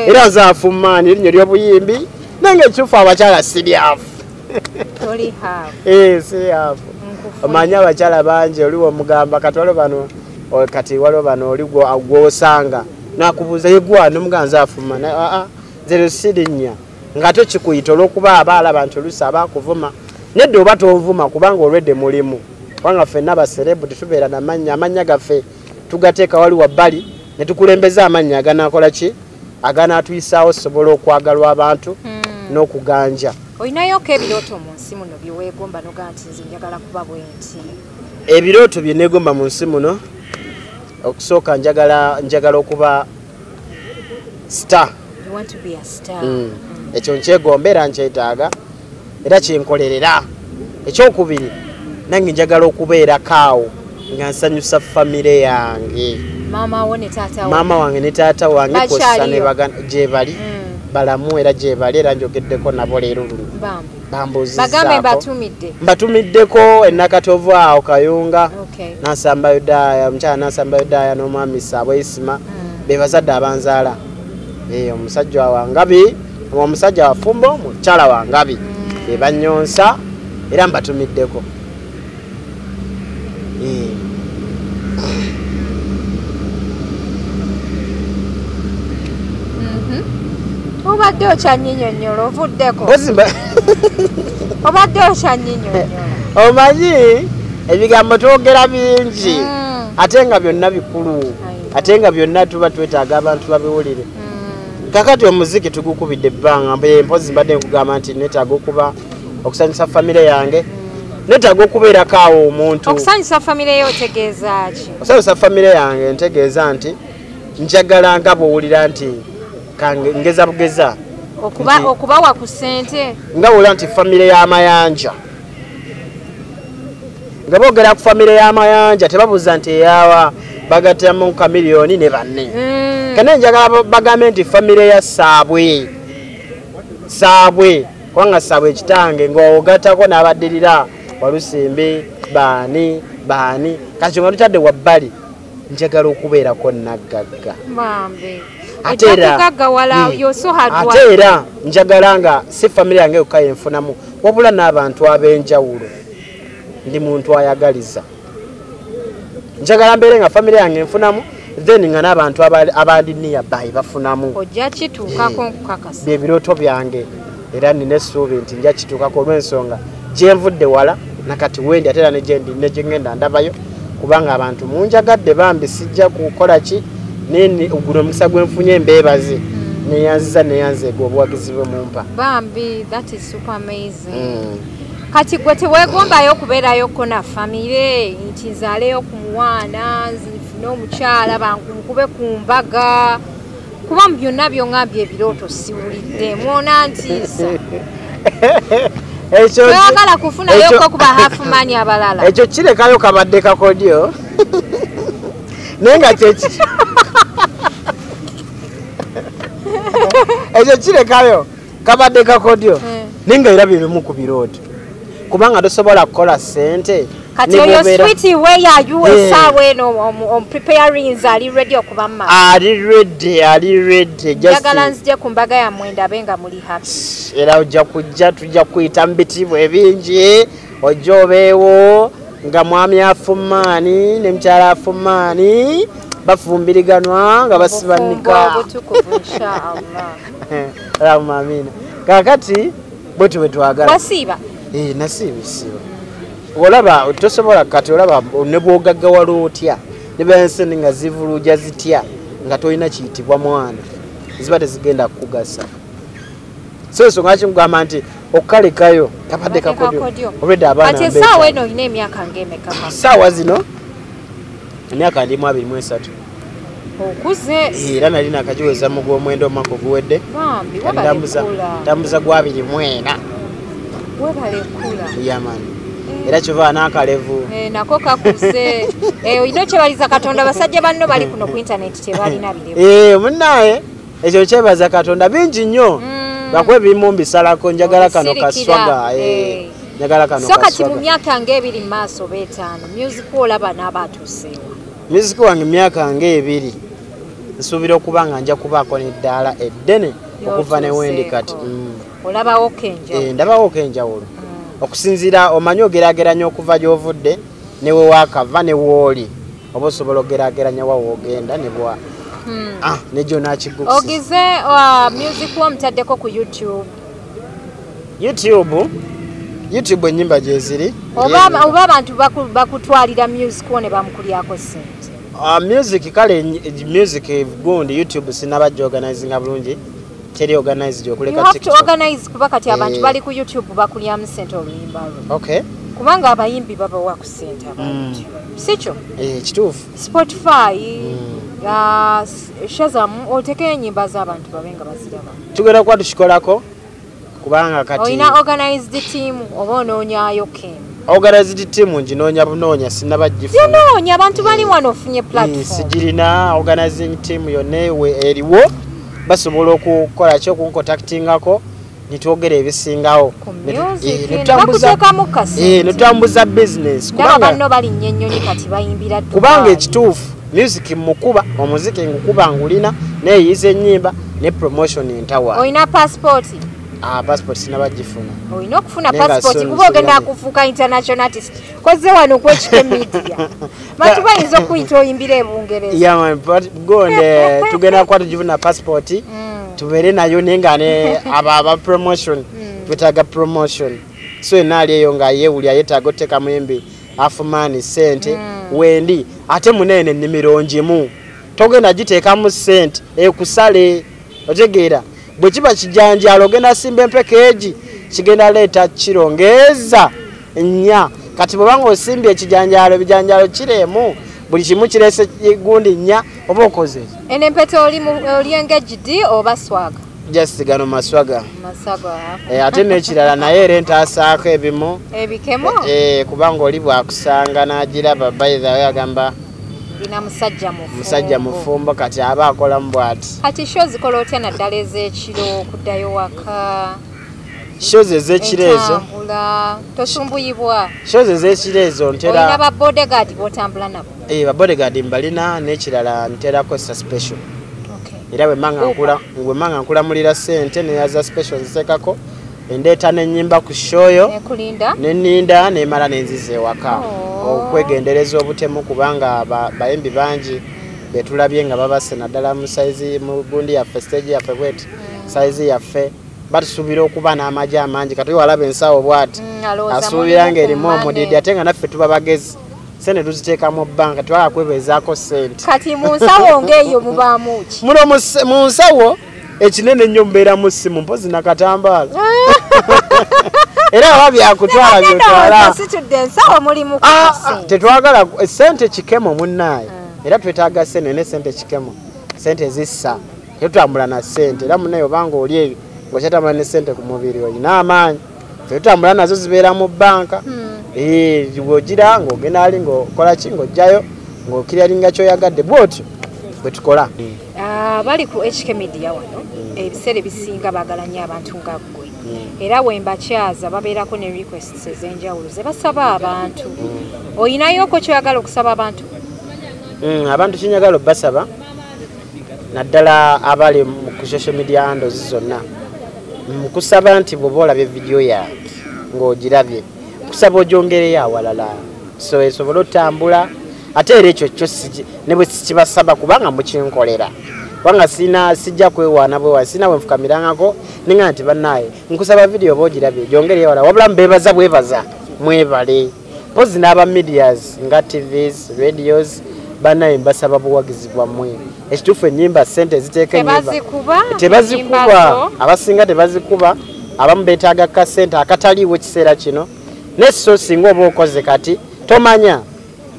Era nze afumaani erinnya ly'obuyimbi naye ng'ekituufu abakyala si byafu. Toli haafu. Si haafu. Omanyi abakyala bangi oli womugamba kati waliwo bano kati waliwo bano oli gw'osanga nakubuuza ye gwa n'omugamba nze afuma nze si linnya ng'ate kikuyita olw'okuba aba alaba nti oluusi aba akuvuma nedda oba tonvuma kubanga olwedde mulimu kubanga ffenna baserebu tetubeera namannya amannya gaffe tugateeka wali wabbali ne tukulembeza amannya aganaakola ki aganaatuyisaawo sobola okwagalwa abantu n'okuganja. Olinayo-ko ebirooto mu nsi muno bye weegomba n'ogamba nti nze njagala kuba bwe nti? Ebirooto bye neegomba mu nsi muno okusooka njagala okuba star. Want to be a star. Ekyo nkyegomba era nkyetaaga era kyenkolerera. Ekyokubiri, nange njagala okubeerako awo nga nsanyusa famire yange. Maama wo ne taata wo. Maama wange ne taata wange kwossa ne Bakyaliyo. baganda gye bali. Balamu era gye bali, era njogeddeko nabo leero luno. Bambi. Bambuuzizzaako. Bagambe mbatumidde. Mbatumiddeko ennakatovu awo Kayunga. Okay. Nansamba Yudaaya, omukyala Nansamba Yudaaya n'omwami Saabwe Isima be bazadde abanzaala. Omusajja wa Ngabi, omusajja wa Fumbo, omukyala wa Ngabi. Be bannyonsa era mbatumiddeko. Obadde okyanyinyonnyola ovuddeko. Obadde okyanyinyonnyola. Omanyi ebigambo twogera bingi ate nga byonna bikulu, ate nga byonna tuba twetaaga abantu babiwulire. Kakati omuziki tugukubidde ebbanga, mpozi mbadde nkugamba nti neetaaga okuba okusanyusa famire yange, neetaaga okubeerako awo omuntu. Okusanyusa famire yo otegeeza ki? Okusanyusa famire yange ntegeeza nti njagala nga bw'owulira nti ngeza bugeza. Okubawa ku ssente. Nga bw'owulira nti famire y'amayanja. Nga boogera ku famire y'amayanja tebabuuza nti eyawa bagattamu Chameleone ne banne. Kane njagala bagambe nti famire ya Saabwe. Saabwe, kubanga Saabwe kitange ng'ogattako n'abaddirira Walusimbi, baani, baani. Kati nga tutadde wabbali njagala okubeerako naggagga. Bambi. Ate era njagala nga si famire yange yokka yenfunamu, wabula n'abantu ab'enjawulo. Ndi muntu ayagaliza. Njagala mbeere nga famire yange nfunamu, then nga n'abantu abandi nearby bafunamu. Ojja kituukako nkukakasa. Bye birooto byange era nina essuubi nti nja kituukako olw'ensonga gye nvudde wala nakati wendi ate era ne gye ndi ne gye ngenda ndabayo, kubanga abantu munjagadde bambi sijja kukola ki nini guno omukisa gwe nfunye mbeebaze neyanziza neyanzeega obuwagizi bwe mumpa. Bambi, that is super amazing. Kati gwe teweegombayo okubeerayo ko na famire nti nzaaleyo ku mwana, nfune omukyala bankube ku mbaga, kuba mu byonna byongambye ebirooto siwulidde mwona ntiisa. Toyagala kufunayoko kuba hafumaani abalala. Ekyo kirekayo kabadde kakodyo. Naye nga kyeki ekyo kirekayo kabadde kakodyo naye nga era bye bimu ku birooto, kubanga tosobola kukola ssente. Kati oyo sweetie, where are you essaawa eno preparing ali ready okuba mma? Ali ready, ali ready. Njagala nzije ku mbaga yammwe ndabe nga muli happy. Era ojja kujja, tujja kuyita mu bitiibwa ebingi, ojja obeewo nga mwami afumaani ne mukyala afumaani bafumbiriganwa nga basibanika. Obutukuvu inshallah. Allahumma amina. Kakati bwe tube twagala. Wasiiba? Nasiiba. Olaba tosobola kati olaba ne bw'ogaggawala otya ne benseni nga zivuluja zitya nga tolina kiyitibwa mwana, ziba tezigenda kukugasa. So ensonga ki nkugamba nti okukalekayo kabadde kakodyo already abaana. Kati essaawa eno olina emyaka ng'emeka? Essaawa zino emyaka ndimu 23. Okuze. Era nali nakagiweza mu gw'omwenda omwaka oguwedde. Bambi, webale kkula. Ntambuza gwa 24. Webale kkula. Yeah man. Era kyova n'akalevu. Nako kakuze. Olina okyebaliza Katonda, basajja banno bali kuno ku internet tebalina birevu. Munnaye ekyo kyebaza Katonda bingi nnyo. Bakuwa ebimu mbisalako, njagala kano kaswaga. Njagala kano kaswaga. So kati mu myaka ng'ebiri mu maaso oba etaano, music olaba n'aba atuuseewa? Music wange emyaka ng'ebiri nsuubira okuba nga nja kubaako n'eddaala eddene okuva ne wendi kati. Olabawo k'enjawulo? Ndabawo k'enjawulo. Okusinziira omanyi ogeraageranya okuva gy'ovudde ne we waakava ne w'oli, oba osobola ogeraageranya wa w'ogenda ne bwa ne gy'onaakiggusa. Ogize music wo omutaddeko ku YouTube? YouTube ennyimba gye ziri. Oba abantu bakutwalira music wo ne bamukulyako ssente? Music kale music gundi YouTube sinnabajja organizinga bulungi. Teri organized okuleka TikTok. You have to organize kuba kati abantu bali ku YouTube bakulyamu ssente oluyimba lwo. Okay. Kubanga abayimbi babawa ku ssente aba YouTube. Si kyo? Kituufu. Spotify, Shazam otekeyo ennyimba z'abantu babe nga baziraba. Tugenda kuba tukikolako kubanga kati olina organized team oba onoonyaayo Ken? Organized team nginoonya bunoonya, sinnaba gifuna. Ginoonya, abantu bali wano ofunye platform. Sigirina organizing team yonna eriwo, basobola okukola ki, okuncontactingako nitwogera ebisingawo. Netutambuza business. Kubanga balinnya ennyonyi kati bayimbira Dubai. Kubanga ekituufu music mukuba, omuziki ngukuba ngulina, neeyiza ennyimba ne promotion entawa. Olina passport? Passport sinaba gifuna. Olina okufuna passport kuba ogenda kufuuka international artist. Koze wano ku HK Media. Bantu bayinza okuyita oyimbira e Bungereza. Yeah man, but gonde tugenda kuba tugifuna passport. Tubeere nayo nenga ne aba promotion. Twetaaga promotion. So enaali eyo nga yeewulira yeetaaga oteeka muyimbi afumani ssente wendi ate munene ennimiro ngimu. Togenda giteekamu ssente ekusale, otegeera. Bwe kiba kijanjaalo ogenda simba empeke egi kigenda leeta kiro ng'eza nnya. Kati bw'obanga osimbye ekijanjaalo, ebijanjaalo kireemu buli kimu kireese gundi nnya oba okoze. Eno empeta oli engaged oba swaga? Just gano maswaga. Maswaga. Ate n'ekirala naye era entaasaako ebimu. Ebikemo? Kubanga oli bw'akusanga n'agiraba by the way agamba ndina musajja mufumbo. Musajja mufumbo kati aba akolamu bw'ati. Kati show zikola otya naddala ez'ekiro okuddayo waka? Shows ez'ekiro ezo. Tosumbuyibwa. Shows ez'ekiro ezo ntera. Olina ba bodyguard b'otambula nabo? Ba bodyguard mbalina n'ekirala nterako special. Okay. Era bwe manga nkulamulira ssente neyaza special nzitekako endeeta n'ennyimba ku show yo. Nekulinda? Nenninda nemala nenziza ewaka. Okwegendereza obutemu kubanga bayimbi bangi betulabye nga babase naddala mu size mu gundi yaffe stage yaffe bweti size yaffe batusuubira okuba n'amagye amangi. Kati walaba ensawo bwati asuubira ng'erimu omudidi ate nga naffe tuba bagezi sente tuziteeka mu bbanka twagala kwebeezaako ssente. Kati mu nsawo ng'eyo mubaamu ki? Muno mu nsawo ekinene ennyo mubeeramu ssimu mpozi nakatambaala. Era aba byakutwala byotwala. Situdde ensawo mulimu tetwagala ssente kikemo munnaaye. Era twetaaga ssente ne ssente kikemo ssente zissa tetutambula na ssente. Era munnaye obanga oli eyo ng'okyatambula ne ssente ku mubiri olina amaanyi tetutambula nazo zibeera mu bbanka. Bw'ogira ng'ogenda ali ng'okola ki ng'ojjayo ng'okiryalinga ky'oyagadde bw'otyo bwe tukola. Bali ku HK Media wano ebiseera ebisinga baagala nnyo abantu nga ggwe. Era we mbakyaza babeerako ne requests ez'enjawulo ze basaba abantu. Oyinayoko ky'oyagala okusaba abantu? Abantu kyenjagala obbasaba naddala abali ku social media handles zonna, nkusaba nti bw'oba olabye vidiyo yange ng'ogirabye nkusaba ogyongereyo awalala so esobole otambula. Ate era ekyo kyo ne bwe sikibasaba kubanga mukinkolera, kubanga sina sijja kwewaana bwewaana, sina bwe nfukamirangako ninga nti bannaaye nkusaba vidiyo oba ogirabye gyongereyo awalala. Wabula mbeebaza bwebaza mwebale. Mpozi n'aba medias nga TVs, radios, bannaye mbasaba buwagizi bwammwe. Ekituufu ennyimba ssente ziteeka ennyimba tebazikuba, abasinga tebazikuba, abamu beetaaga ka ssente akataliiwo ekiseera kino. Ne so singa oba okoze kati tomanya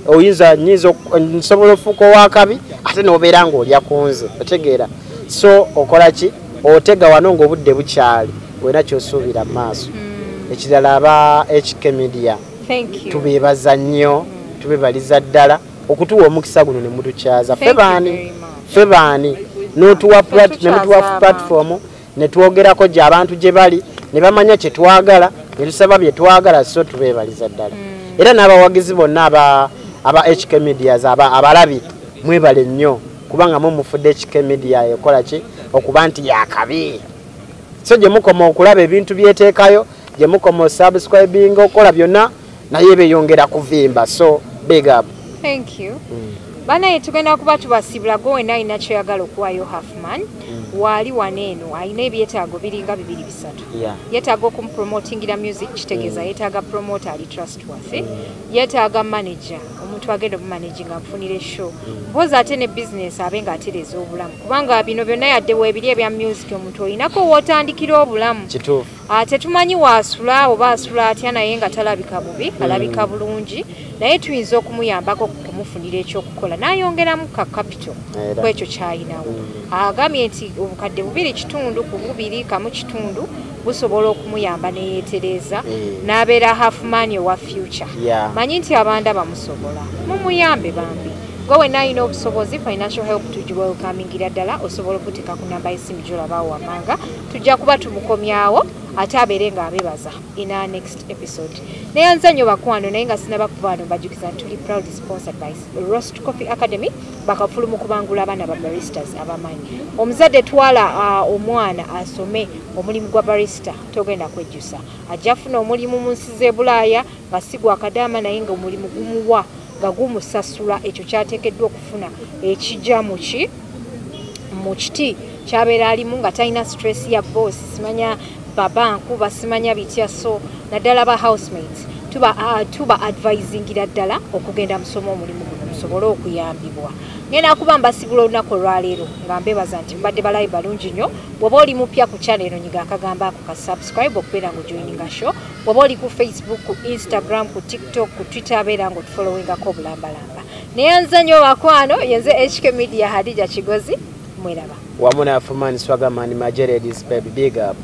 oyinza nyinza nsobola ofuuka owakabi ate n'obeera ng'olya ku nze, otegeera. So okola ki, otega wano ng'obudde bukyali olina ky'osuubira mu maaso. Ekirala aba HK Media tubeebaza nnyo, tubeebaliza ddala okutuwa omukisa guno ne mutukyaza. Ffe baani n'otuwa platform ne twogerako gye abantu gye bali ne bamanya kye twagala ne tusaba bye twagala. So tubeebaliza ddala. Era n'abawagizi bonna aba HK Media abalabi mwebale nnyo kubanga mwe mufudde HK Media ekola ki okuba nti yakabi. So gye mukoma okulaba ebintu byeteekayo, gye mukoma subscribing okola byonna naye beeyongera kuvimba. So big up. Thank you. Banaye tugenda kuba tubasibula gwe wenna alina kyoyagala okuwaayo Halfman. Waali wano eno alina ebyetaago biringa 2 3. Yeetaaga okumupromotingira music kitegeeza yeetaaga promoter ali trustworthy. Yeetaaga manager Omuntu agenda omumanaginga amufunire show. Mpozi ate ne business abe ng'atereeza obulamu, kubanga bino byonna yadde weebiri ebya music, omuntu olinako w'otandikira obulamu. Kituufu. Tetumanyi waasula oba asula atya, naye nga talabika bubi, alabika bulungi, naye tuyinza okumuyambako okumufunira ekyokukola n'ayongeramu ka capital Era. ku ekyo kyayinawo. Agambye nti obukadde 2.5 ku 2.5 busobola okumuyamba neyeetereeza n'abeera half man owa future. Manyi nti abanda bamusobola, mumuyambe bambi. Gwe wenna alina obusobozi, financial help tugiwelcomingira ddala. Osobola okuteeka ku namba y'essimu gy'olabaawo wammanga, tujja kuba tumukomyawo ate abeere ng'abebaza in our next episode. Neyanza nnyo bakwano, naye nga sinaba kuva wano mbajjukiza nti tuli proud sponsored by Roast Coffee Academy, bakafulu mu kubangula abaana ba baristas abamanyi. Omuzadde, twala omwana asome omulimu gwa barista, togenda kwejjusa. Ajja funa omulimu mu nsi z'e Bulaaya nga si gwa kadaama, naye nga omulimu gumuwa nga gumusasula ekyo kyateekeddwa okufuna ekijja muki mu kiti kyabeera alimu, nga talina stress ya boss, simanya babanku basimanya bitya. So naddala ba housemates tuba advisingira ddala okugenda musoma omulimu guno musobole okuyambibwa. Ngenda kuba mbasibula olunaku olwaleero nga mbebaza nti mbadde balayi balungi nnyo. Bw'oba oli mupya ku channel eno, nyiga akagambo ako ka subscribe okubeera nga ojoininga show. Bw'oba oli ku Facebook, ku Instagram, ku TikTok, ku Twitter, abeera nga otufollowingako obulambalamba. Neyanza nnyo bakwano, yenze HK Media, Hadija Kigozi, mweraba. Wamu ne Afumani Swagaman Majeredis, baby, big up.